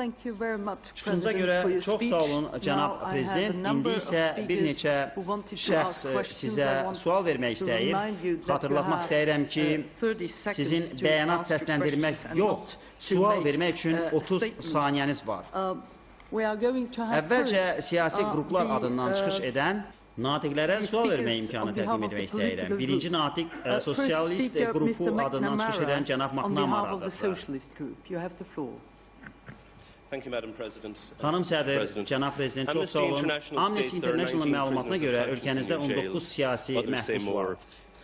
Çıxışınıza görə çox sağ olun, cənab prezident. İndi isə bir neçə şəxs sizə sual vermək istəyir. Xatırlatmaq istəyirəm ki, sizin bəyanat səsləndirmək yox, sual vermək üçün 30 saniyəniz var. Əvvəlcə siyasi qruplar adından çıxış edən natiqlərə sual vermək imkanı təqdim etmək istəyirəm. Birinci natiq sosialist qrupu adından çıxış edən cənab McNamaradır. Xanım sədr, cənab prezident, çox sağ olun. Amnesty International məlumatına görə ölkənizdə 19 siyasi məhbus var.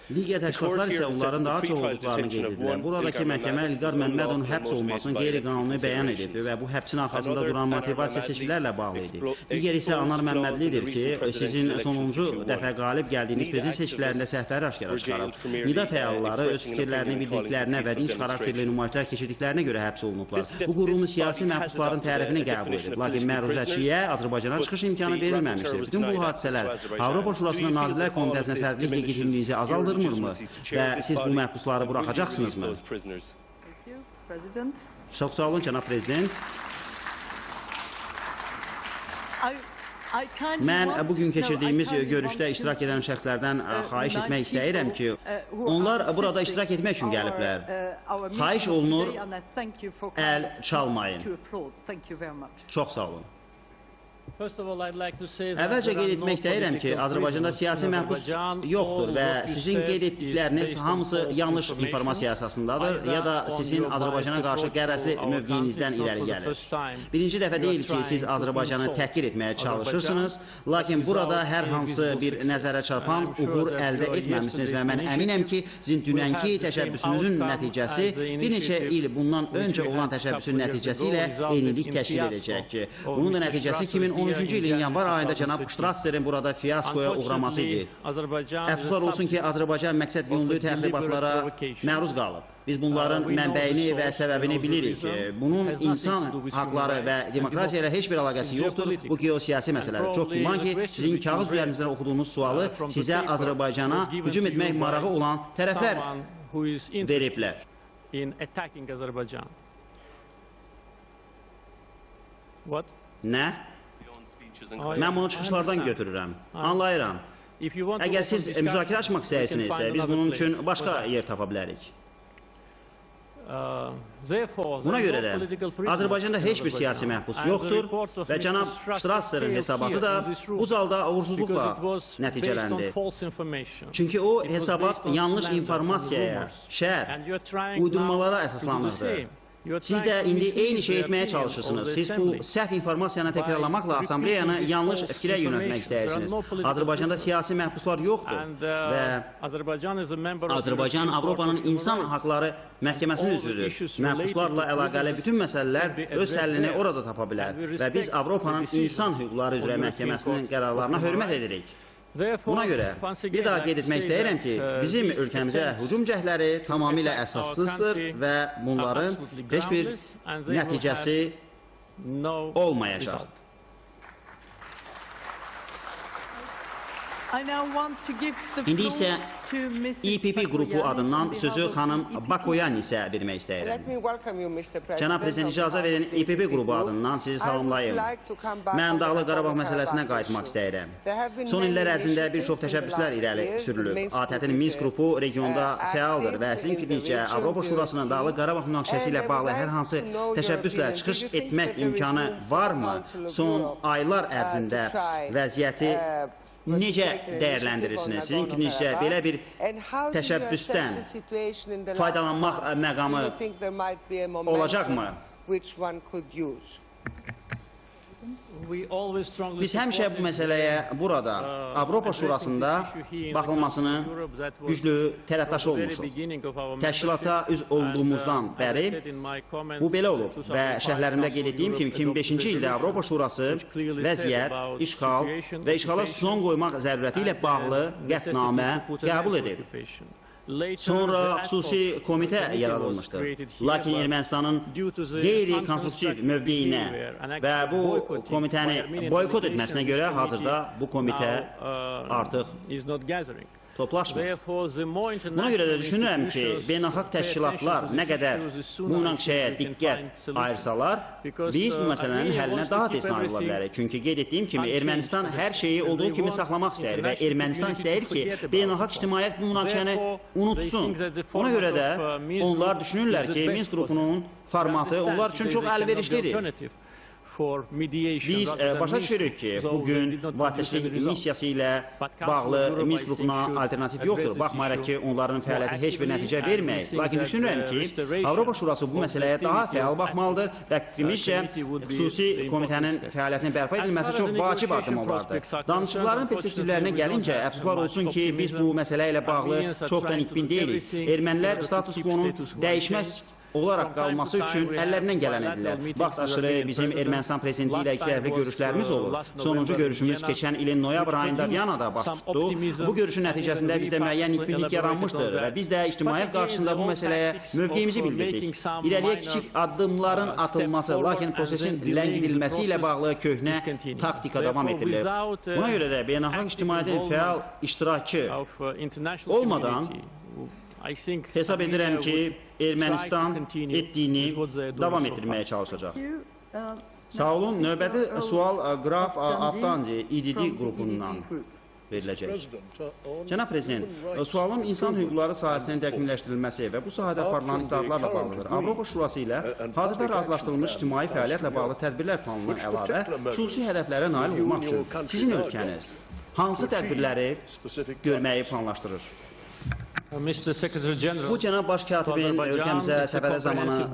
Digər təşkilatlar isə onların daha çox olduqlarını qeyd edirlər. Buradakı məhkəmə İlqar Məmmədovun həbs olunmasını qeyri-qanuni bəyan edib və bu həbsin arxasında duran motivasiya seçkilərlə bağlı idi. Digər isə Anar Məmmədlidir ki, sizin sonuncu dəfə qalib gəldiyiniz prezident seçkilərində səhvləri aşkara çıxarıb. Nida fəalları öz fikirlərini bildiklərinə və dinc xarakterli nümayişlər keçirdiklərinə görə həbs olunublar. Bu qurumun siyasi məhbusların tərifini qəbul edib. Lakin məruzəçiyə Azərbaycana çıxış imkanı verilməmişdir. Bütün bu hadisələr Avropa Şurasının Nazirlər Komitəsinə sədrlik legitimliyinizi azaldır mı? Və siz bu məhbusları buraxacaqsınızmı? Çox sağ olun, cənab prezident. Mən bugün keçirdiyimiz görüşdə iştirak edən şəxslərdən xahiş etmək istəyirəm ki, onlar burada iştirak etmək üçün gəliblər. Xahiş olunur, əl çalmayın. Çox sağ olun. Əvvəlcə qeyd etmək istəyirəm ki, Azərbaycanda siyasi məhbus yoxdur və sizin qeyd etdikləriniz hamısı yanlış informasiya əsasındadır ya da sizin Azərbaycana qarşı qərəzli mövqeyinizdən irəli gəlir. Birinci dəfə deyil ki, siz Azərbaycanı təhqir etməyə çalışırsınız, lakin burada hər hansı bir nəzərə çarpan uğur əldə etməmişsiniz və mən əminəm ki, sizin dünənki təşəbbüsünüzün nəticəsi bir neçə il bundan öncə olan təşəbbüsün nəticəsi ilə eynilik təşkil edəcək. Bunun da nəticəsi 2013-cü ilin yanvar ayında cənab Ştrasserin burada fiaskoya uğraması idi. Əfsuslar olsun ki, Azərbaycan məqsəd yönlü təxribatlara məruz qalıb. Biz bunların mənbəyini və səbəbini bilirik. Bunun insan haqları və demokratiya ilə heç bir əlaqəsi yoxdur. Bu geosiyasi məsələdir. Çox güman ki, sizin kağız üzərinizdən oxuduğunuz sualı sizə Azərbaycana hücum etmək marağı olan tərəflər veriblər. Nə? Mən bunu çıxışlardan götürürəm, anlayıram. Əgər siz müzakirə açmaq istəyirsinizsə, biz bunun üçün başqa yer tapa bilərik. Buna görə də Azərbaycanda heç bir siyasi məhbus yoxdur və cənab Ştrasserin hesabatı da bu zalda uğursuzluqla nəticələndi. Çünki o hesabat yanlış informasiyaya, şər, uydurmalara əsaslanırdı. Siz də indi eyni şey etməyə çalışırsınız. Siz bu səhv informasiyanı təkrarlamaqla assambleyanı yanlış fikrə yönəltmək istəyirsiniz. Azərbaycanda siyasi məhbuslar yoxdur və Azərbaycan Avropanın İnsan Haqları Məhkəməsinin üzvüdür. Məhbuslarla əlaqəli bütün məsələlər öz həllini orada tapa bilər və biz Avropanın İnsan Hüquqları üzrə Məhkəməsinin qərarlarına hörmət edirik. Buna görə bir daha qeyd etmək istəyirəm ki, bizim ölkəmizə hücum cəhdləri tamamilə əsassızdır və bunların heç bir nəticəsi olmayacaq. İndi isə EPP qrupu adından sözü xanım Bakoyannisə vermək istəyirəm. Cənab Prezident, icazə verin, EPP qrupu adından sizi salamlayım. Mən Dağlıq Qarabağ məsələsinə qayıtmaq istəyirəm. Son illər ərzində bir çox təşəbbüslər irəli sürülüb. ATƏT-in Minsk qrupu regionda fəaldır və sizin fikrincə Avropa Şurasının Dağlıq Qarabağ münaqişəsi ilə bağlı hər hansı təşəbbüslə çıxış etmək imkanı varmı? Son aylar ərzində vəziyyəti necə dəyərləndirirsiniz? Sizin fikrinizcə belə bir təşəbbüsdən faydalanmaq məqamı olacaqmı? Biz həmişə bu məsələyə burada, Avropa Şurasında baxılmasını güclü tərəfdaşı olmuşuq. Təşkilata üz olduğumuzdan bəri bu belə olub və şərhlərimdə qeyd etdiyim kimi 2005-ci ildə Avropa Şurası vəziyyət, işğal və işğala son qoymaq zərurəti ilə bağlı qətnamə qəbul edib. Sonra xüsusi komitə yaradılmışdır. Lakin Ermənistanın qeyri-konstruktiv mövqeyinə və bu komitəni boykot etməsinə görə hazırda bu komitə artıq toplaşmır. Buna görə də düşünürəm ki, beynəlxalq təşkilatlar nə qədər bu münaqişəyə diqqət ayırsalar, biz bu məsələnin həllinə daha tez nail ola bilərik. Çünki qeyd etdiyim kimi, Ermənistan hər şeyi olduğu kimi saxlamaq istəyir və Ermənistan istəyir ki, beynəlxalq ictimaiyyət bu münaqişəni unutsun. Ona görə də onlar düşünürlər ki, Minsk qrupunun formatı onlar üçün çox əlverişlidir. Biz başa düşürük ki, bugün vasitəçilik missiyası ilə bağlı Minsk qrupuna alternativ yoxdur. Baxmayaraq ki, onların fəaliyyəti heç bir nəticə verməyir. Lakin düşünürəm ki, Avropa Şurası bu məsələyə daha fəal baxmalıdır və fikrimizcə xüsusi komitənin fəaliyyətinin bərpa edilməsi çox vacib addım olardı. Danışıqların perspektivlərinə gəlincə, əfsuslar olsun ki, biz bu məsələ ilə bağlı çox da nikbin deyilik. Ermənilər status quo-nun dəyişməz olaraq qalması üçün əllərindən gələn edirlər. Vaxt aşırı bizim Ermənistan prezidenti ilə ikitərəfli görüşlərimiz olur. Sonuncu görüşümüz keçən ilin noyabr ayında Viyanada baş tutdu. Bu görüşün nəticəsində bizdə müəyyən nikbinlik yaranmışdır və biz də ictimaiyyət qarşısında bu məsələyə mövqeyimizi bildirdik. İrəliyə kiçik addımların atılması, lakin prosesin ləngidilməsi ilə bağlı köhnə taktika davam etdirilir. Buna görə də beynəlxalq ictimaiyyətin fəal iştirakı olmadan hesab edirəm ki, Ermənistan etdiyini davam etdirməyə çalışacaq. Sağ olun. Növbəti sual Qraf Aftandi İDD qrupundan veriləcək. Cənab Prezident, sualım insan hüquqları sahəsinin təkmilləşdirilməsi və bu sahədə aparılan islahatlarla bağlıdır. Avropa Şurası ilə hazırda razılaşdırılmış ictimai fəaliyyətlə bağlı tədbirlər planından əlavə xüsusi hədəflərə nail olmaq üçün sizin ölkəniz hansı tədbirləri görməyi planlaşdırır? Bu cənab baş katibin ölkəmizə səfərə zamanı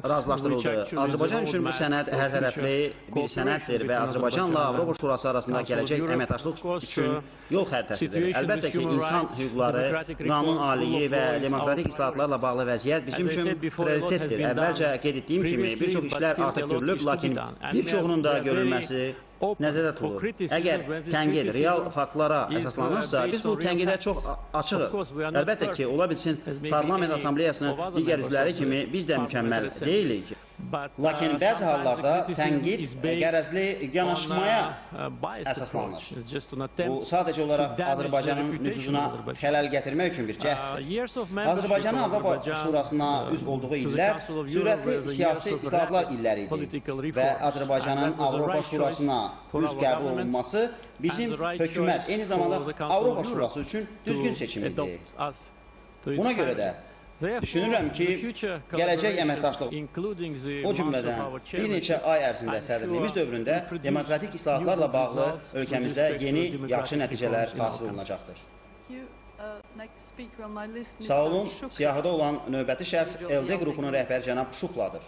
razılaşdırıldı. Azərbaycan üçün bu sənəd hər tərəfli bir sənəddir və Azərbaycanla Avropa Şurası arasında gələcək əməkdaşlıq üçün yol xəritəsidir. Əlbəttə ki, insan hüquqları, qanun aliliyi və demokratik islahatlarla bağlı vəziyyət bizim üçün prioritetdir. Əvvəlcə qeyd etdiyim kimi, bir çox işlər artıq görülüb, lakin bir çoxunun da görülməsi nəzərdə tutulur. Əgər tənqid real faktlara əsaslanırsa, biz bu tənqidə çox açığıq. Əlbəttə ki, ola bilsin, Parlament Assambleyasının digər üzvləri kimi biz də mükəmməl deyilik. Lakin bəzi hallarda tənqid qərəzli yanaşmaya əsaslanır. Bu, sadəcə olaraq Azərbaycanın nüfuzuna xələl gətirmək üçün bir cəhddir. Azərbaycanın Avropa Şurasına üzv olduğu illər sürətli siyasi islahatlar illəri idi və Azərbaycanın Avropa Şurasına üzv qəbul olunması bizim hökumət, eyni zamanda Avropa Şurası üçün düzgün seçim idi. Buna görə də düşünürəm ki, gələcək əməkdaşlıq, o cümlədən bir neçə ay ərzində sədrliyimiz dövründə demokratik islahatlarla bağlı ölkəmizdə yeni yaxşı nəticələr hasil olunacaqdır. Sağ olun, siyahıda olan növbəti şəxs LD qrupunun rəhbəri cənab Şukladır.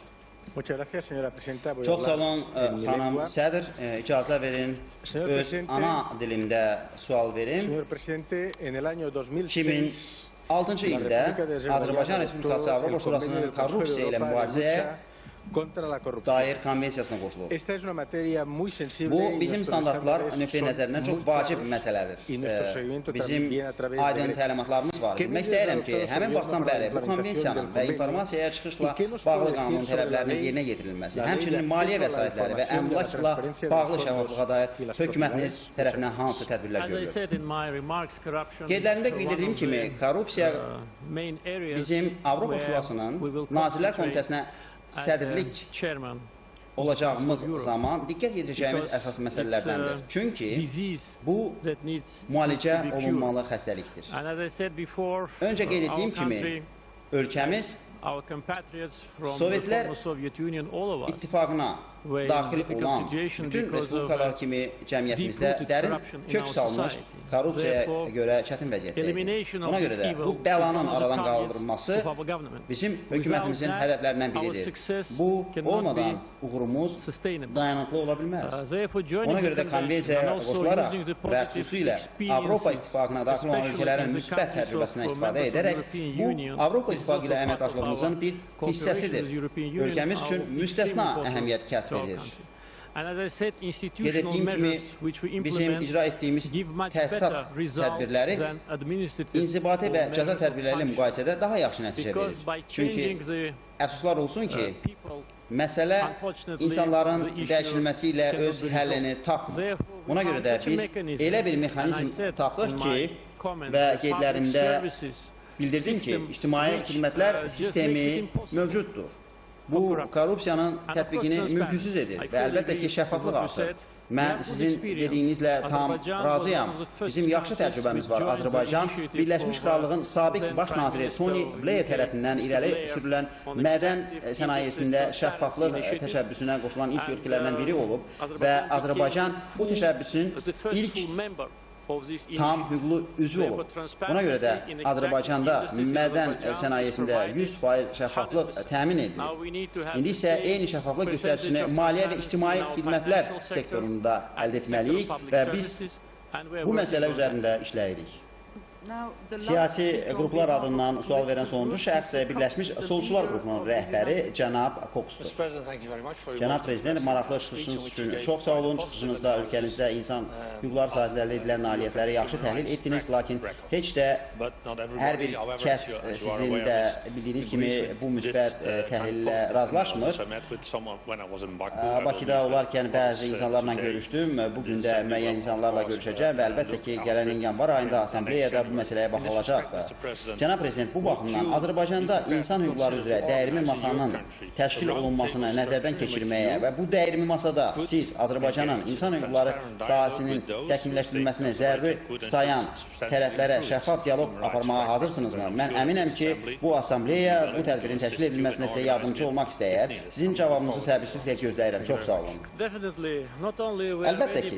Çox sağ olun, xanım sədr, icazə verin, öz ana dilimdə sual verim. 2006-cı ildə Azərbaycan Respublikası Avropa Şurasının korrupsiya ilə mübarizəyə dair konvensiyasına qoşulur. Bu, bizim standartlar nöqteyi nəzərindən çox vacib məsələdir. Bizim aydın təlimatlarımız var. Bilmək istəyirəm ki, həmin vaxtdan bəri bu konvensiyanın və informasiyaya çıxışla bağlı qanunun tələblərinin yerinə yetirilməsi, həmçinin maliyyə vəsaitləri və əmlakla bağlı şəffaflığa dair hökumətiniz tərəfindən hansı tədbirlər görülür? Qeydlərində bildirdiyim kimi, korrupsiya bizim Avropa Şurasının Nazirlər Komitəsinə sədrlik olacağımız zaman diqqət yetirəcəyimiz əsas məsələlərdəndir. Çünki bu müalicə olunmalı xəstəlikdir. Öncə qeyd etdiyim kimi, ölkəmiz Sovetlər İttifaqına daxil olan bütün respublikalar kimi cəmiyyətimizdə dərin kök salmış korrupsiyaya görə çətin vəziyyətdə idi. Buna görə də bu bəlanın aradan qaldırılması bizim hökumətimizin hədəflərindən biridir. Bu olmadan uğurumuz dayanıqlı ola bilməz. Ona görə də konvensiyaya qoşularaq və xüsusilə Avropa İttifaqına daxil olan ölkələrin müsbət təcrübəsindən istifadə edərək bu Avropa İttifaqı ilə əməkdaşlığımızın bir hissəsidir. Ölkəmiz üçün müstəsna əhəmiyyət kəsb edir. Qeyd etdiyim kimi, bizim icra etdiyimiz təsisat tədbirləri inzibati və cəza tədbirləri ilə müqayisədə daha yaxşı nəticə verir. Çünki əfsuslar olsun ki, məsələ insanların dəyişilməsi ilə öz həllini tapmır. Buna görə də biz elə bir mexanizm tapdıq ki, Və qeydlərimdə bildirdim ki, ictimai xidmətlər sistemi mövcuddur. Bu, korrupsiyanın tətbiqini mümkünsüz edir və əlbəttə ki, şəffaflıq artır. Mən sizin dediyinizlə tam razıyam. Bizim yaxşı təcrübəmiz var. Azərbaycan Birləşmiş Krallığın sabiq baş naziri Tony Blair tərəfindən irəli sürülən mədən sənayesində şəffaflıq təşəbbüsünə qoşulan ilk ölkələrdən biri olub və Azərbaycan bu təşəbbüsün ilk tam hüquqlu üzvü olub. Buna görə də Azərbaycanda mədən sənayesində 100% şəffaflıq təmin edilir. İndi isə eyni şəffaflıq göstəricisini maliyyə və ictimai xidmətlər sektorunda əldə etməliyik və biz bu məsələ üzərində işləyirik. Siyasi qruplar adından sual verən sonuncu şəxs Birləşmiş Solçular qrupunun rəhbəri cənab Koksdur. Cənab Prezident, maraqlı çıxışınız üçün çox sağ olun. Çıxışınızda ölkənizdə insan hüquqları sahəsində əldə edilən nailiyyətləri yaxşı təhlil etdiniz, lakin heç də hər bir kəs sizin də bildiyiniz kimi bu müsbət təhlillə razılaşmır. Bakıda olarkən bəzi insanlarla görüşdüm, bugün də müəyyən insanlarla görüşəcəm və əlbəttə ki, gələn ilin yanvar ayında assambleyada bu məsələyə baxılacaq. Cənab Prezident, bu baxımdan Azərbaycanda insan hüquqları üzrə dəyirmi masanın təşkil olunmasını nəzərdən keçirməyə və bu dəyirmi masada siz Azərbaycanın insan hüquqları sahəsinin təkmilləşdirilməsinə zəruri sayan tərəflərə şəffaf dialoq aparmağa hazırsınızmı? Mən əminəm ki, bu assambleya bu tədbirin təşkil edilməsinə sizə yardımcı olmaq istəyər. Sizin cavabınızı səbirsizliklə gözləyirəm. Çox sağ olun. Əlbəttə ki,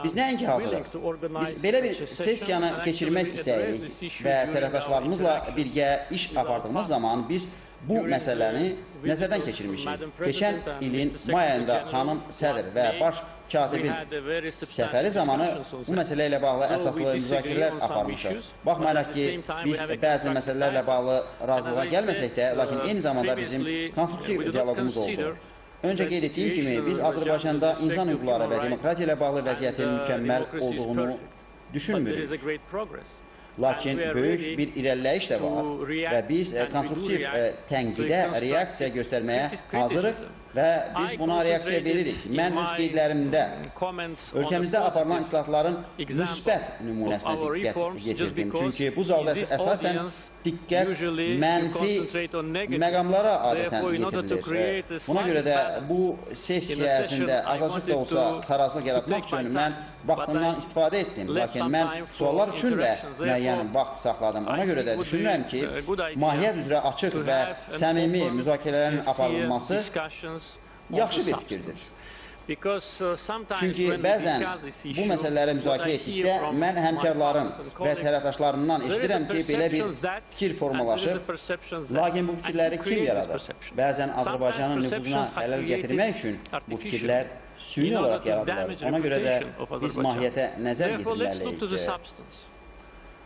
biz nəinki hazırıq. Biz belə bir sessiyanı keçirmək istəyirik və tərəfdaşlarımızla birgə iş apardığımız zaman biz bu məsələni nəzərdən keçirmişik. Keçən ilin may ayında xanım sədr və baş katibin səfəri zamanı bu məsələ ilə bağlı əsaslı müzakirələr aparmışıq. Baxmayaraq ki, biz bəzi məsələlərlə bağlı razılığa gəlməsək də, lakin eyni zamanda bizim konstruktiv dialoqumuz oldu. Öncə qeyd etdiyim kimi, biz Azərbaycanda insan hüquqları və demokratiya ilə bağlı vəziyyətin mükəmməl olduğunu düşünmürük. Lakin böyük bir irəliləyiş də var və biz konstruktiv tənqidə reaksiya göstərməyə hazırıq və biz buna reaksiya veririk. Mən öz qeydlərimdə ölkəmizdə aparılan islahatların müsbət nümunəsinə diqqət yetirdim. Çünki bu zalda əsasən diqqət mənfi məqamlara adətən yetirilir. Buna görə də bu sessiya ərzində azacıq da olsa tarazlıq yaratmaq üçün mən vaxtından istifadə etdim. Lakin mən suallar üçün də müəyyən vaxt saxladım. Ona görə də düşünürəm ki, mahiyyət üzrə açıq və səmimi müzakirələrin aparılması yaxşı bir fikirdir. Çünki bəzən bu məsələləri müzakirə etdikdə mən həmkarlarım və tərəfdaşlarımdan eşidirəm ki, belə bir fikir formalaşır, lakin bu fikirləri kim yaradır? Bəzən Azərbaycanın nüfuzuna xələl gətirmək üçün bu fikirlər süni olaraq yaradılır. Ona görə də biz mahiyyətə nəzər yetirməliyik.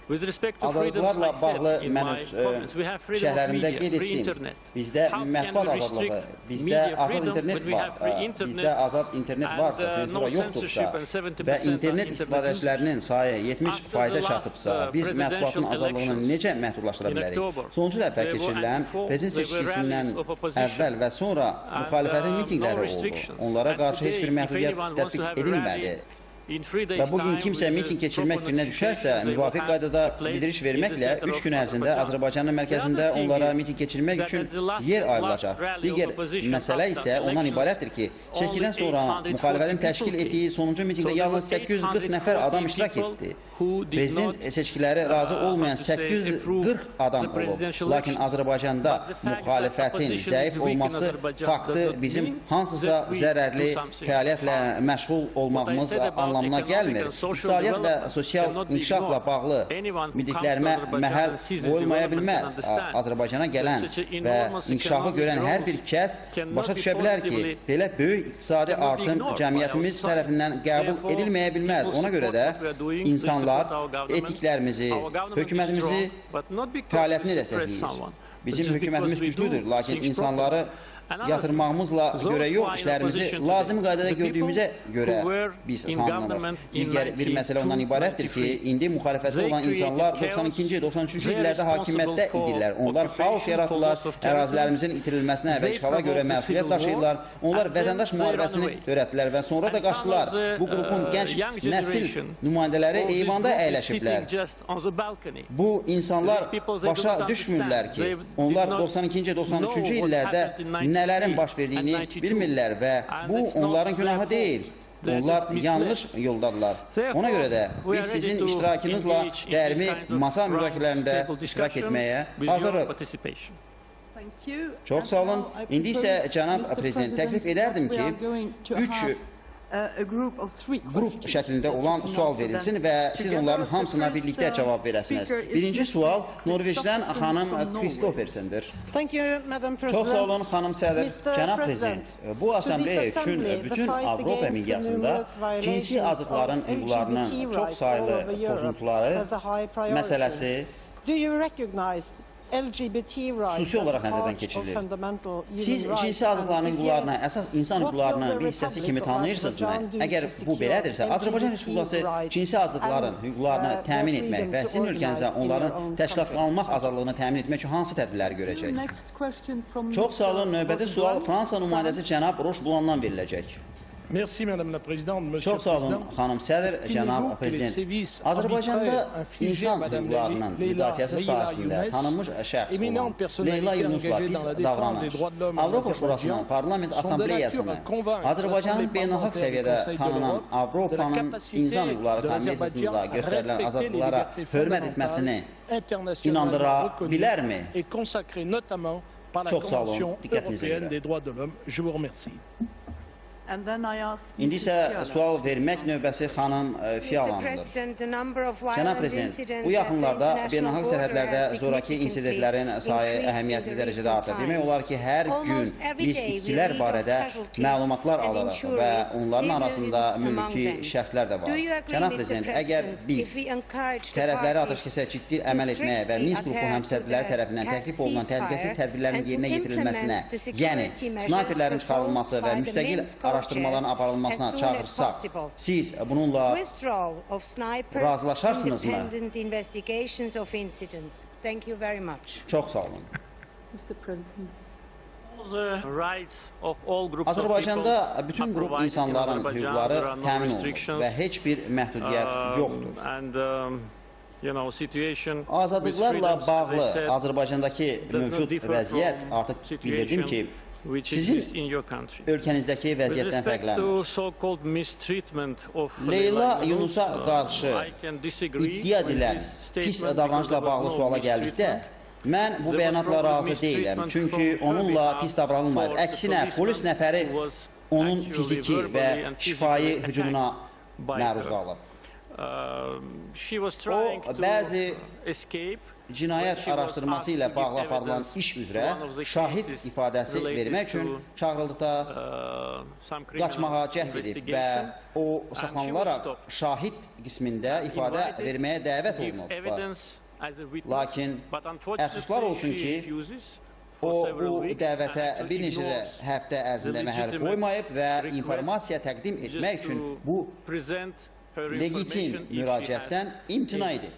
Azadlıqlarla bağlı mən öz şərhlərimdə qeyd etdim. Bizdə mətbuat azadlığı, bizdə azad internet var, bizdə azad internet varsa, senzura yoxdursa və internet istifadəçilərinin sayı 70%-ə çatıbsa, biz mətbuatın azadlığını necə məhdudlaşdıra bilərik? Sonuncu dəfə keçirilən prezident seçkisindən əvvəl və sonra müxalifətin mitinqləri oldu. Onlara qarşı heç bir məhdudiyyət tətbiq edilmədi. Və bugün kimsə mitinq keçirmək fikrinə düşərsə, müvafiq qaydada bildiriş verməklə 3 gün ərzində Azərbaycanın mərkəzində onlara mitinq keçirmək üçün yer ayrılacaq. Digər məsələ isə ondan ibarətdir ki, seçkidən sonra müxalifətin təşkil etdiyi sonuncu mitinqdə yalnız 840 nəfər adam iştirak etdi. Prezident seçkiləri razı olmayan 840 adam olub. Lakin Azərbaycanda müxalifətin zəif olması faktı bizim hansısa zərərli fəaliyyətlə məşğul olmağımız anlamına gəlmir. İqtisadiyyat və sosial inkişafla bağlı bildiklərimə məhəl qoyulmaya bilməz. Azərbaycana gələn və inkişafı görən hər bir kəs başa düşə bilər ki, belə böyük iqtisadi artım cəmiyyətimiz tərəfindən qəbul edilməyə bilməz. Ona görə də insanlar etdiklərimizi, hökumətimizi, fəaliyyətini dəstəkləyir. Bizim hökumətimiz güclüdür, lakin insanları yatırmağımızla görə yox, işlərimizi lazımi qaydada gördüyümüzə görə biz tanınırıq. Digər bir məsələ ondan ibarətdir ki, indi müxalifətdə olan insanlar 92-ci, 93-cü illərdə hakimiyyətdə idilər. Onlar xaos yaratdılar, ərazilərimizin itirilməsinə və işğala görə məsuliyyət daşıyırlar. Onlar vətəndaş müharibəsini törətdilər və sonra da qaçdılar. Bu qrupun gənc nəsil nümayəndələri eyvanda əyləşiblər. Bu insanlar başa düşmürlər ki, onlar 92-ci, 93-cü illərdə nələrin baş verdiyini bilmirlər və bu onların günahı deyil. Onlar yanlış yoldadırlar. Ona görə də biz sizin iştirakınızla dərmi masa müzakirələrində iştirak etməyə hazırıq. Çox sağ olun. İndi isə cənab prezident təklif edərdim ki, 3 qrup şəklində olan sual verilsin və siz onların hamısına birlikdə cavab verəsiniz. Birinci sual Norveçdən xanım Kristoffersendir. Çox sağ olun, xanım sədr. Cənab prezident, bu assambleya üçün bütün Avropa miqyasında cinsi azlıqların hüquqlarının çox saylı pozuntuları məsələsi xüsusi olaraq nəzərdən keçirilir. Siz cinsi azlıqların hüquqlarını, əsas insan hüquqlarının bir hissəsi kimi tanıyırsınızmı? Əgər bu belədirsə, Azərbaycan Respublikası cinsi azlıqların hüquqlarını təmin etmək və sizin ölkənizə onların təşkilatlanmaq azadlığını təmin etmək üçün hansı tədbirləri görəcək? Çox sağ olun. Növbəti sual Fransa nümayəndəsi cənab Roche-Blandan veriləcək. Çox sağ olun, xanım sədr, cənab prezident. Azərbaycanda insan hüquqlarının müdafiəsi sahəsində tanınmış şəxs olan Leyla Yunusla pis davranış Avropa Şurasının Parlament Assambleyasını Azərbaycanın beynəlxalq səviyyədə tanınan Avropanın insan hüquqları konvensiyasında göstərilən azadlıqlara hörmət etməsini inandıra bilərmi? Çox sağ olun, diqqətinizə görə. İndi isə sual vermək növbəsi xanım Fialandır. Cənab prezident, bu yaxınlarda beynəlxalq sərhədlərdə zoraki insidentlərin sayı əhəmiyyətli dərəcədə artır. Demək olar ki, hər gün biz itkilər barədə məlumatlar alırıq və onların arasında mülki şəxslər də var. Cənab prezident, əgər biz tərəfləri atəşkəsə ciddi əməl etməyə və Minsk qrupu həmsədrləri tərəfindən təklif olunan təhlükəsiz tədbirlərin yerinə yetirilməsinə, yəni snayperlərin çıxarılması və müstəqil araşdırmaların aparılmasına çağırsaq, siz bununla razılaşarsınızmı? Çox sağ olun. Azərbaycanda bütün qrup insanların hüquqları təmin olunur və heç bir məhdudiyyət yoxdur. Azadlıqlarla bağlı Azərbaycandakı mövcud vəziyyət artıq bildirdim ki, sizin ölkənizdəki vəziyyətdən fərqlənmir. Leyla Yunusa qarşı iddia edilən pis davranışla bağlı suala gəldikdə, mən bu bəyanatla razı deyiləm, çünki onunla pis davranılmayıb. Əksinə, polis nəfəri onun fiziki və şifahi hücumuna məruz qalıb. O, bəzi cinayət araşdırması ilə bağlı aparılan iş üzrə şahid ifadəsi vermək üçün çağırıldıqda qaçmağa cəhd edib və o saxlanılaraq şahid qismində ifadə verməyə dəvət olunub. Lakin əfsuslar olsun ki, o bu dəvətə bir neçə həftə ərzində məhəl qoymayıb və informasiya təqdim etmək üçün bu legitim müraciətdən imtina edib.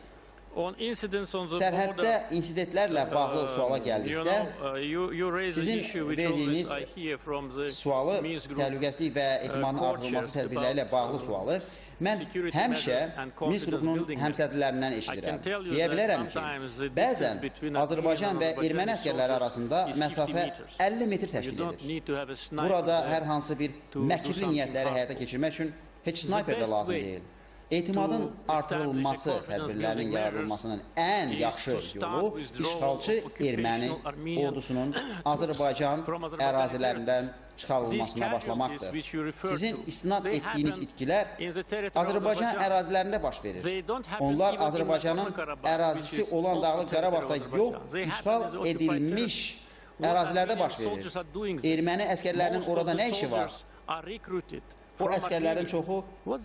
Sərhəddə insidentlərlə bağlı suala gəldikdə, sizin verdiyiniz sualı, təhlükəsizlik və etimadın artırılması tədbirləri ilə bağlı sualı mən həmişə Minsk qrupunun həmsədrlərindən eşidirəm. Deyə bilərəm ki, bəzən Azərbaycan və erməni əsgərləri arasında məsafə 50 metr təşkil edir. Burada hər hansı bir məkirli niyyətləri həyata keçirmək üçün heç snayper də lazım deyil. Etimadın artırılması tədbirlərinin yaradılmasının ən yaxşı yolu işğalçı erməni ordusunun Azərbaycan ərazilərindən çıxarılmasına başlamaqdır. Sizin istinad etdiyiniz itkilər Azərbaycan ərazilərində baş verir. Onlar Azərbaycanın ərazisi olan Dağlıq Qarabağda yox, işğal edilmiş ərazilərdə baş verir. Erməni əsgərlərinin orada nə işi var? O əsgərlərin çoxu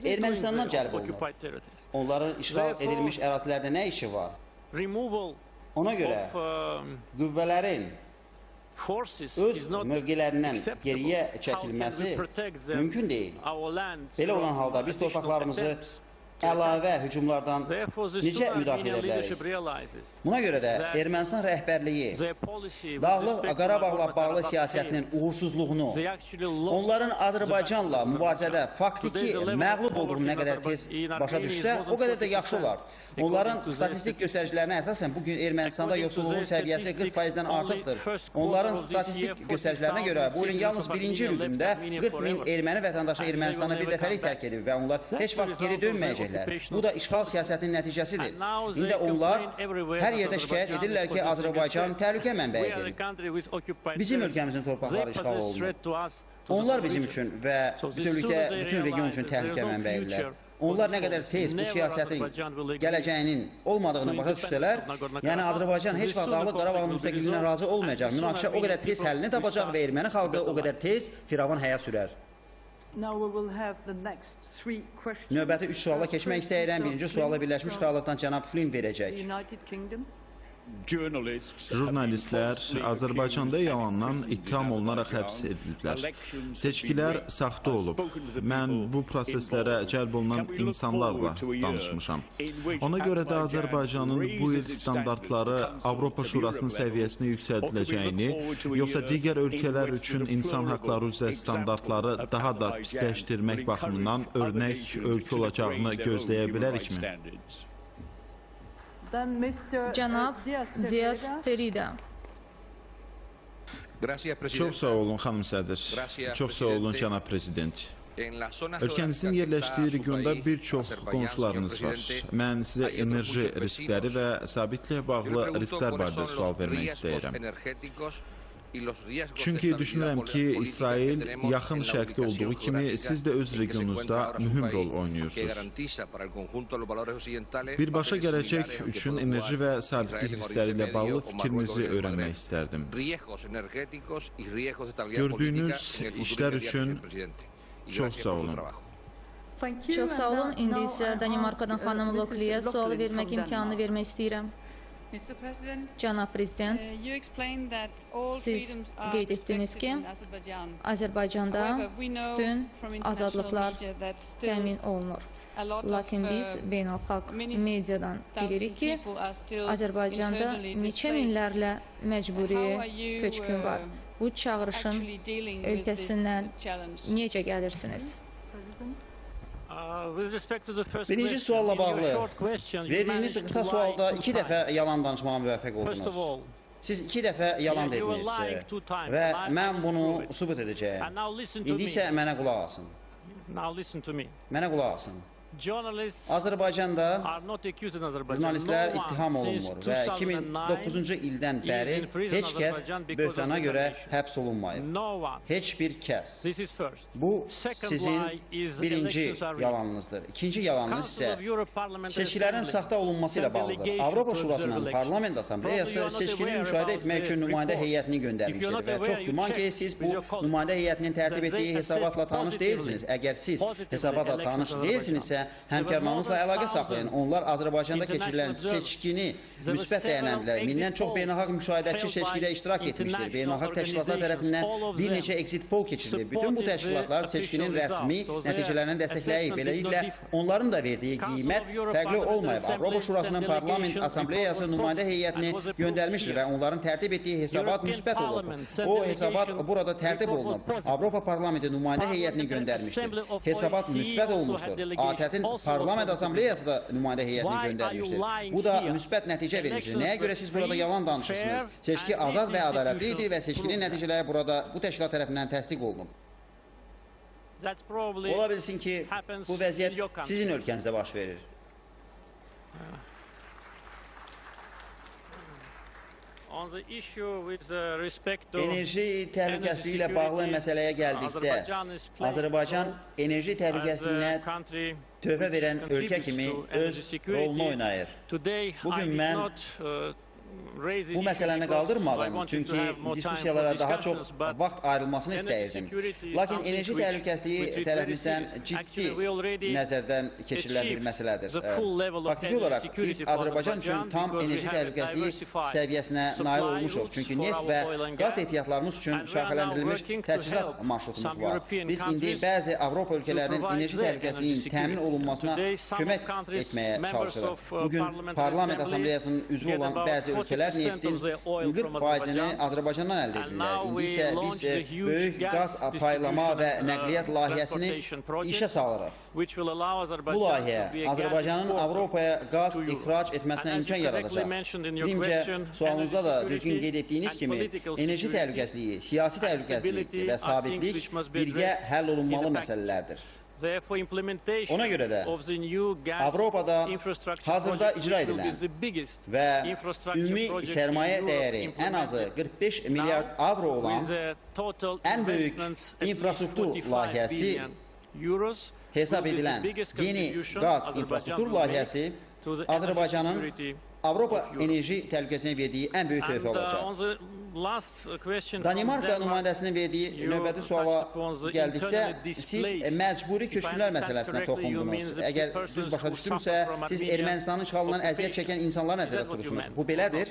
Ermənistandan cəlb olunur. Onların işğal edilmiş ərazilərdə nə işi var? Ona görə qüvvələrin öz mövqelərindən geriyə çəkilməsi mümkün deyil. Belə olan halda biz torpaqlarımızı əlavə hücumlardan necə müdafiə edə bilərik? Buna görə də Ermənistan rəhbərliyi Dağlıq Qarabağla bağlı siyasətinin uğursuzluğunu, onların Azərbaycanla mübarizədə faktiki məğlub olduğunu nə qədər tez başa düşsə, o qədər də yaxşı olar. Onların statistik göstəricilərinə əsasən bugün Ermənistanda yoxsulluğun səviyyəsi 40%-dən artıqdır. Onların statistik göstəricilərinə görə bu ilin yalnız birinci rübündə 40 min erməni vətəndaşı Ermənistanı bir dəfəlik tərk edib və onlar heç vaxt geri dönməyəcəklər. Bu da işğal siyasətinin nəticəsidir. İndi onlar hər yerdə şikayət edirlər ki, Azərbaycan təhlükə mənbəyidir. Bizim ölkəmizin torpaqları işğal olunur. Onlar bizim üçün və bütövlükdə bütün region üçün təhlükə mənbəyidirlər. Onlar nə qədər tez bu siyasətin gələcəyinin olmadığını başa düşsələr, yəni Azərbaycan heç vaxt Dağlıq Qarabağın müstəqilliyinə razı olmayacaq. Münaqişə o qədər tez həllini tapacaq və erməni xalqı o qədər tez firavan həyat sürər. Növbəti 3 suala keçmək istəyirəm. Birinci sualı Birləşmiş Krallıqdan cənab Flynn verəcək. Jurnalistlər Azərbaycanda yalandan ittiham olunaraq həbs ediliblər. Seçkilər saxta olub. Mən bu proseslərə cəlb olunan insanlarla danışmışam. Ona görə də Azərbaycanın bu il standartları Avropa Şurasının səviyyəsinə yüksəldiləcəyini, yoxsa digər ölkələr üçün insan haqları üzrə standartları daha da pisləşdirmək baxımından örnək ölkə olacağını gözləyə bilərikmi? Cənab Dias Terida. Çox sağ olun, xanım sədr. Çox sağ olun, cənab prezident. Ölkənizin yerləşdiyi regionda bir çox qonşularınız var. Mən sizə enerji riskləri və sabitliyə bağlı risklər barədə sual vermək istəyirəm. Çünki düşünürəm ki, İsrail yaxın şərqdə olduğu kimi siz də öz regionunuzda mühüm rol oynayırsınız. Birbaşa gələcək üçün enerji və sabitlik riskləri ilə bağlı fikrinizi öyrənmək istərdim. Gördüyünüz işlər üçün çox sağ olun. Çox sağ olun. İndi isə Danimarkadan xanım Lokliyə sualı vermək imkanını vermək istəyirəm. Cənab Prezident, siz qeyd etdiniz ki, Azərbaycanda bütün azadlıqlar təmin olunur. Lakin biz beynəlxalq mediadan bilirik ki, Azərbaycanda neçə minlərlə məcburi köçkün var. Bu çağırışın öhdəsindən necə gəlirsiniz? Birinci sualla bağlı, verdiyiniz qısa sualda 2 dəfə yalan danışmağa müvəffəq oldunuz. Siz 2 dəfə yalan dediniz və mən bunu sübut edəcəyəm. İndi isə mənə qulaq asın. Mənə qulaq asın. Azərbaycanda jurnalistlər ittiham olunmur və 2009-cu ildən bəri heç kəs böhtana görə həbs olunmayıb. Heç bir kəs. Bu sizin birinci yalanınızdır. İkinci yalanınız isə seçkilərin saxta olunması ilə bağlıdır. Avropa Şurasının Parlament Assambleyası seçkini müşahidə etmək üçün nümayəndə heyətini göndərmişdir və çox güman ki, siz bu nümayəndə heyətinin tərtib etdiyi hesabatla tanış deyilsiniz. Əgər siz hesabatla tanış deyilsinizsə, həmkarlarınızla əlaqə saxlayın. Onlar Azərbaycanda keçirilən seçkini müsbət dəyərləndirlər. Mindən çox beynəlxalq müşahidəçi seçkidə iştirak etmişdir. Beynəlxalq təşkilatlar tərəfindən bir neçə exit poll keçirilib. Bütün bu təşkilatlar seçkinin rəsmi nəticələrini dəstəkləyib. Beləliklə, onların da verdiyi qiymət fərqli olmayıb. Avropa Şurasının Parlament Assambleyası nümayəndə heyətini göndərmişdir və onların tərtib etdiyi hesabat müsbət olub. O hesabat burada tərtib olunub. Avropa Parlamenti nümayəndə heyətini göndərmişdir. Hesabat müsbət olmuşdur. ATƏT-in Parlament Assambleyası da nümayəndə heyətini göndərmişdir. Bu da müsbət nəticə vermişdir. Nəyə görə siz burada yalan danışırsınız? Seçki azad və ədalətli idi və seçkinin nəticələri burada bu təşkilat tərəfindən təsdiq olunub. Ola bilsin ki, bu vəziyyət sizin ölkənizdə baş verir. Enerji təhlükəsizliyi ilə bağlı məsələyə gəldikdə, Azərbaycan enerji təhlükəsizliyinə töhfə verən ölkə kimi öz rolunu oynayır. Bugün mən Bu məsələni qaldırmadım, çünki diskussiyalara daha çox vaxt ayrılmasını istəyirdim. Lakin enerji təhlükəsizliyi tərəfimizdən ciddi nəzərdən keçirilən bir məsələdir. Faktiki olaraq biz Azərbaycan üçün tam enerji təhlükəsizliyi səviyyəsinə nail olmuşuq. Çünki neft və qaz ehtiyatlarımız üçün şaxələndirilmiş təchizat marşrutumuz var. Biz indi bəzi Avropa ölkələrinin enerji təhlükəsizliyinin təmin olunmasına kömək etməyə çalışırıq. Bugün Parlament Assambleyasının üzvü olan bəzi ölkələr neftin 40%-ni Azərbaycandan əldə edirlər. İndi isə biz böyük qaz paylama və nəqliyyat layihəsini işə salırıq. Bu layihə Azərbaycanın Avropaya qaz ixrac etməsinə imkan yaradacaq. Fikrimcə, sualınızda da düzgün qeyd etdiyiniz kimi, enerji təhlükəsizliyi, siyasi təhlükəsizlik və sabitlik birgə həll olunmalı məsələlərdir. Ona görə də Avropada hazırda icra edilən və ümumi sərmayə dəyəri ən azı 45 milyard avro olan ən böyük infrastruktur layihəsi hesab edilən yeni qaz infrastruktur layihəsi Azərbaycanın Avropa enerji təhlükəsinə verdiyi ən böyük töhfə olacaq. Danimarka nümayəndəsinin verdiyi növbəti suala gəldikdə, siz məcburi köçkünlər məsələsinə toxundunuz. Əgər düz başa düşdümsə, siz Ermənistanın işğalından əziyyət çəkən insanları nəzərdə tutursunuz. Bu belədir?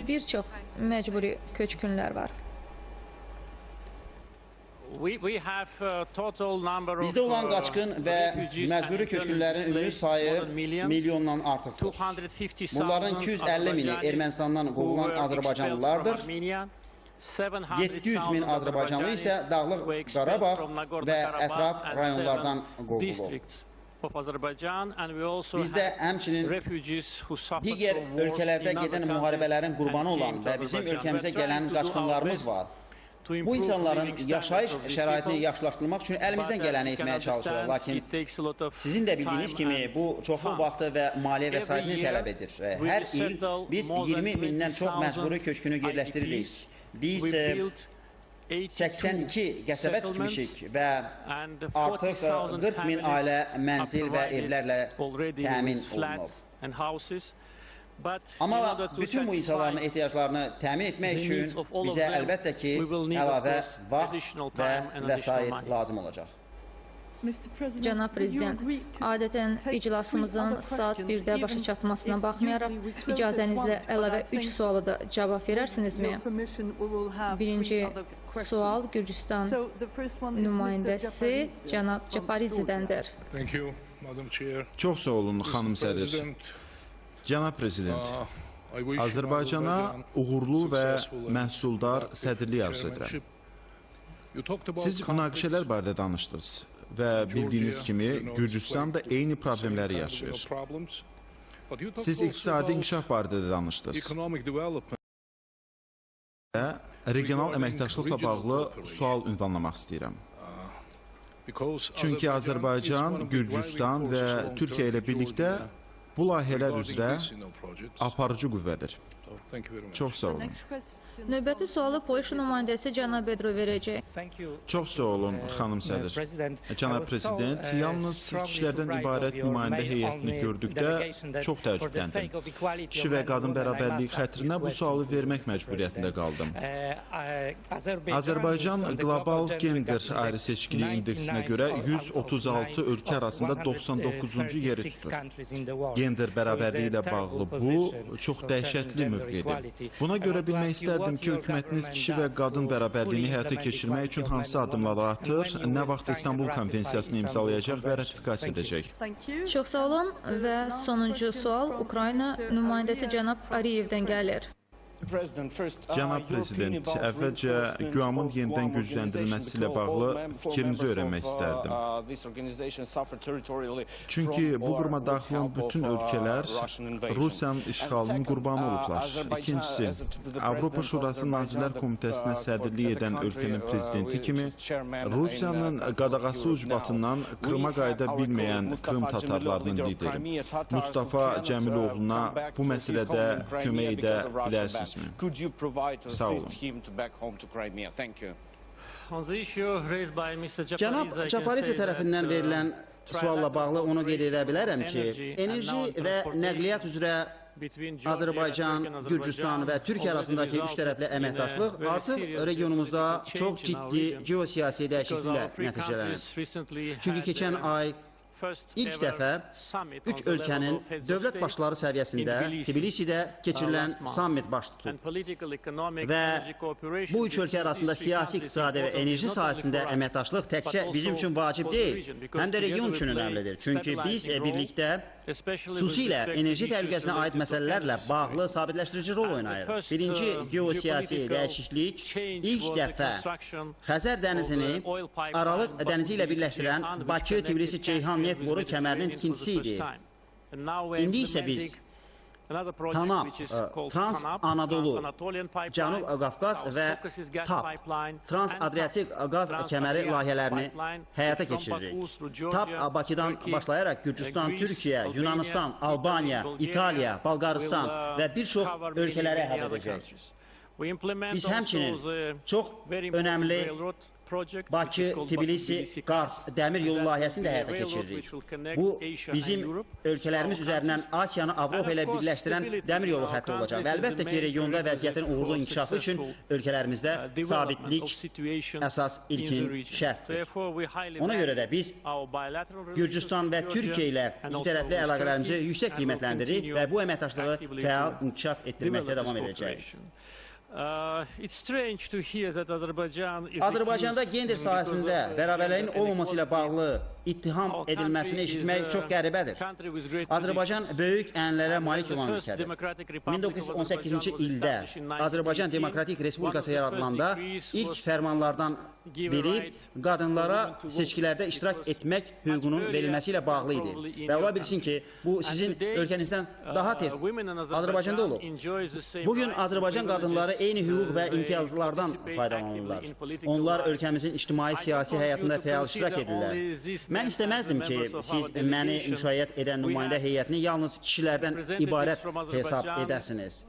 Bir çox məcburi köçkünlər var. Bizdə olan qaçqın və məcburi köçkünlərin ümumi sayı milyondan artıqdır. Bunların 250 mini Ermənistandan qovulan azərbaycanlılardır. 700 min azərbaycanlı isə Dağlıq Qarabağ və ətraf rayonlardan qovulub. Bizdə həmçinin digər ölkələrdə gedən müharibələrin qurbanı olan və bizim ölkəmizə gələn qaçqınlarımız var. Bu insanların yaşayış şəraitini yaxşılaşdırmaq üçün əlimizdən gələni etməyə çalışırıq. Lakin sizin də bildiyiniz kimi bu çoxlu vaxtı və maliyyə vəsaitini tələb edir. Hər il biz 20 mindən çox məcburi köçkünü yerləşdiririk. Biz 82 qəsəbə tikmişik və artıq 40 min ailə mənzil və evlərlə təmin olunub. Amma bütün bu insanların ehtiyaclarını təmin etmək üçün bizə əlbəttə ki, əlavə vaxt və vəsait lazım olacaq. Cənab Prezident, adətən iclasımızın saat 1-də başa çatmasına baxmayaraq, icazənizlə əlavə 3 sualı da cavab verərsinizmi? Birinci sual Gürcüstan nümayəndəsi cənab Caparizidəndir. Çox sağ olun, xanım sədr. Cənab Prezident, Azərbaycana uğurlu və məhsuldar sədrlik arzu edirəm. Siz münaqişələr barədə danışdınız və bildiyiniz kimi Gürcüstan da eyni problemləri yaşayır. Siz iqtisadi inkişaf barədə də danışdınız və regional əməkdaşlıqla bağlı sual ünvanlamaq istəyirəm. Çünki Azərbaycan, Gürcüstan və Türkiyə ilə birlikdə bu layihələr üzrə aparıcı qüvvədir. Çox sağ olun. Növbəti sualı Polşa nümayəndəsi cənab Bedro verəcək. Çox sağ olun, xanım sədr. Cənab Prezident, yalnız kişilərdən ibarət nümayəndə heyətini gördükdə çox təəccübləndim. Kişi və qadın bərabərliyi xətrinə bu sualı vermək məcburiyyətində qaldım. Azərbaycan qlobal gender ayrı-seçkiliyi indeksinə görə 136 ölkə arasında 99-cu yeri tutur. Gender bərabərliyi ilə bağlı bu çox dəhşətli mövqedir. Buna görə bilmək istərdim ki, hökumətiniz kişi və qadın bərabərliyini həyata keçirmək üçün hansı addımlar atır, nə vaxt İstanbul Konvensiyasını imzalayacaq və ratifikasiya edəcək? Çox sağ olun və sonuncu sual Ukrayna nümayəndəsi cənab Ariyevdən gəlir. Cənab Prezident, əvvəlcə QAM-ın yenidən gücləndirilməsi ilə bağlı fikrinizi öyrənmək istərdim. Çünki bu quruma daxil olan bütün ölkələr Rusiyanın işğalının qurbanı olublar. İkincisi, Avropa Şurası Nazirlər Komitəsinə sədrlik edən ölkənin prezidenti kimi Rusiyanın qadağası ucbatından Krıma qayıda bilməyən Krım tatarlarının lideri Mustafa Cəmiloğluna bu məsələdə kömək edə bilərsinizmi? Sağ olun. Cənab Caparidze tərəfindən verilən sualla bağlı onu qeyd edə bilərəm ki, enerji və nəqliyyat üzrə Azərbaycan, Gürcüstan və Türkiyə arasındakı üç tərəfli əməkdaşlıq artıq regionumuzda çox ciddi geosiyasi dəyişikliklə nəticələnir. Çünki keçən ay ilk dəfə üç ölkənin dövlət başları səviyyəsində Tbilisidə keçirilən sammit baş tutub. Və bu üç ölkə arasında siyasi, iqtisadi və enerji sahəsində əməkdaşlıq təkcə bizim üçün vacib deyil, həm də region üçün önəmlidir. Çünki biz birlikdə xüsusilə enerji təhlükəsinə aid məsələlərlə bağlı sabitləşdirici rol oynayırıq. Birinci geosiyasi dəyişiklik ilk dəfə Xəzər dənizini Aralıq dənizi ilə birləşdirən Bakı-Tbilisi-Ceyhan neft boru kəmərinin tikintisi idi. İndi isə biz TANAP, Trans-Anadolu, Cənub Qafqaz və TAP, Trans-Adriatik qaz kəməri layihələrini həyata keçiririk. TAP Bakıdan başlayaraq Gürcüstan, Türkiyə, Yunanistan, Albaniya, İtaliya, Bolqarıstan və bir çox ölkələri əhatə edəcək. Biz həmçinin çox önəmli Bakı, Tbilisi, Qars dəmir yolu layihəsini də həyata keçiririk. Bu, bizim ölkələrimiz üzərindən Asiyanı Avropa ilə birləşdirən dəmir yolu xətti olacaq. Və əlbəttə ki, regionda vəziyyətin uğurlu inkişafı üçün ölkələrimizdə sabitlik əsas ilkin şərtdir. Ona görə də biz Gürcüstan və Türkiyə ilə iki tərəfli əlaqələrimizi yüksək qiymətləndiririk və bu əməkdaşlığı fəal inkişaf etdirməkdə davam edəcəyik. Azərbaycanda gender sahəsində bərabərliyin olmaması ilə bağlı ittiham edilməsini eşitmək çox qəribədir. Azərbaycan böyük ənənələrə malik olan ölkədir. 1918-ci ildə Azərbaycan Demokratik Respublikası yaradılanda ilk fərmanlardan biri qadınlara seçkilərdə iştirak etmək hüququnun verilməsi ilə bağlı idi. Və ola bilsin ki, bu sizin ölkənizdən daha tez Azərbaycanda olub. Bugün Azərbaycan qadınları eyni hüquq və imtiyazlardan faydalanırlar. Onlar ölkəmizin ictimai-siyasi həyatında fəal iştirak edirlər. Mən istəməzdim ki, siz məni müşayiət edən nümayəndə heyətini yalnız kişilərdən ibarət hesab edəsiniz.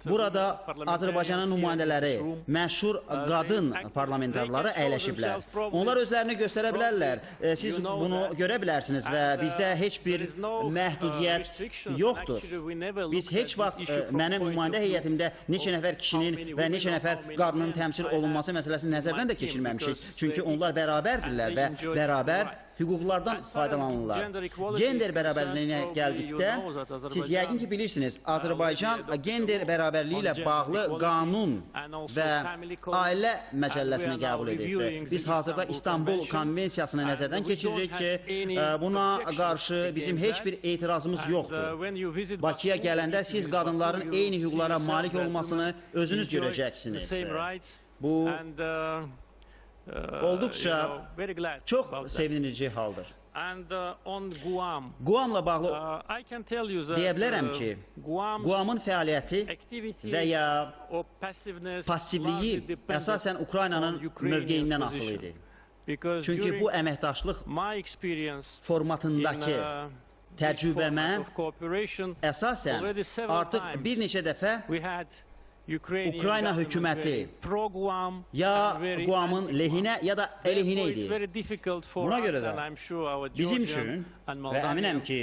Burada Azərbaycanın nümayəndələri, məşhur qadın parlamentarları əyləşiblər. Onlar özlərini göstərə bilərlər. Siz bunu görə bilərsiniz və bizdə heç bir məhdudiyyət yoxdur. Biz heç vaxt mənim nümayəndə heyətimdə neçə nəfər kişinin və neçə nəfər qadının təmsil olunması məsələsini nəzərdən də keçirməmişik. Çünki onlar bərabərdirlər və bərabər hüquqlardan faydalanırlar. Gender bərabərliyinə gəldikdə, siz yəqin ki bilirsiniz, Azərbaycan gender bərabərliyi ilə bağlı qanun və ailə məcəlləsini qəbul edib. Biz hazırda İstanbul Konvensiyasını nəzərdən keçiririk ki, buna qarşı bizim heç bir etirazımız yoxdur. Bakıya gələndə siz qadınların eyni hüquqlara malik olmasını özünüz görəcəksiniz. Bu olduqca çox sevindirici haldır. Guamla bağlı deyə bilərəm ki, Guamın fəaliyyəti və ya passivliyi əsasən Ukraynanın mövqeyindən asılı idi. Çünki bu əməkdaşlıq formatındakı təcrübəmə əsasən artıq bir neçə dəfə Ukrayna hökuməti ya Guamın lehinə ya da əleyhinə idi. Buna görə də bizim üçün və əminəm ki,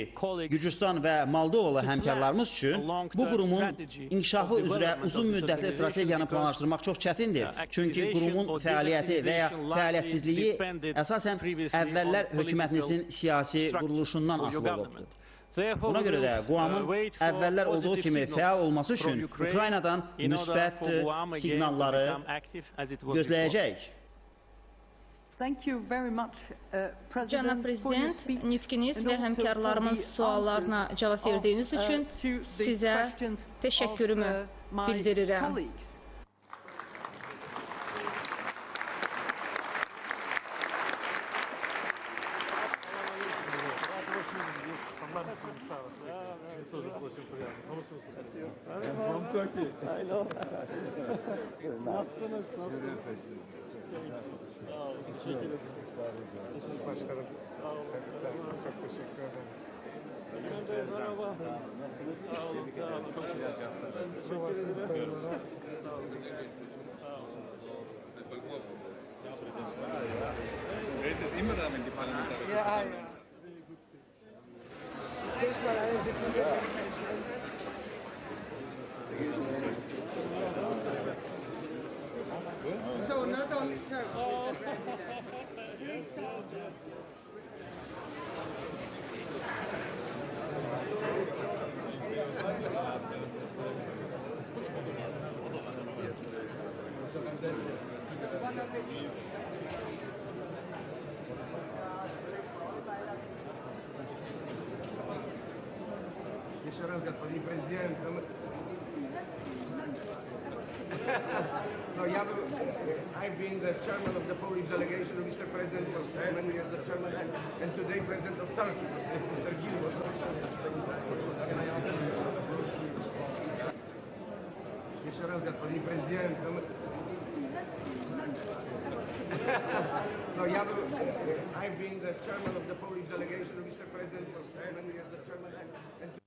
Gürcüstan və Moldovalı həmkarlarımız üçün bu qurumun inkişafı üzrə uzun müddətli strategiyanı planlaşdırmaq çox çətindir. Çünki qurumun fəaliyyəti və ya fəaliyyətsizliyi əsasən əvvəllər hökumətinizin siyasi quruluşundan asılı olubdur. Buna görə də Guamın əvvəllər olduğu kimi fəal olması üçün Ukraynadan müsbət siqnalları gözləyəcək. Cənab Prezident, nitqiniz və həmkarlarımın suallarına cavab verdiyiniz üçün sizə təşəkkürümü bildirirəm. I'm from Turkey. I know. Nasılsınız? Nasılsınız? Sağ olun. Teşekkür ederim. Başkanım. Sağ olun. Çok teşekkür ederim. Merhaba. Nasılsınız? Sağ olun. Sağ olun. Çok teşekkür ederim. Sağ olun. Sağ olun. Es ist immer da, wenn die Parlamentarier. Еще раз, господин президент. No, ja I've been the chairman of the Polish delegation, Mr. President was many years the chairman, and today President of Turkey, Mr. Gil was also at the same time. Еще раз, господин президент. No, ja I've been the chairman of the Polish delegation, Mr. President was many years the chairman, and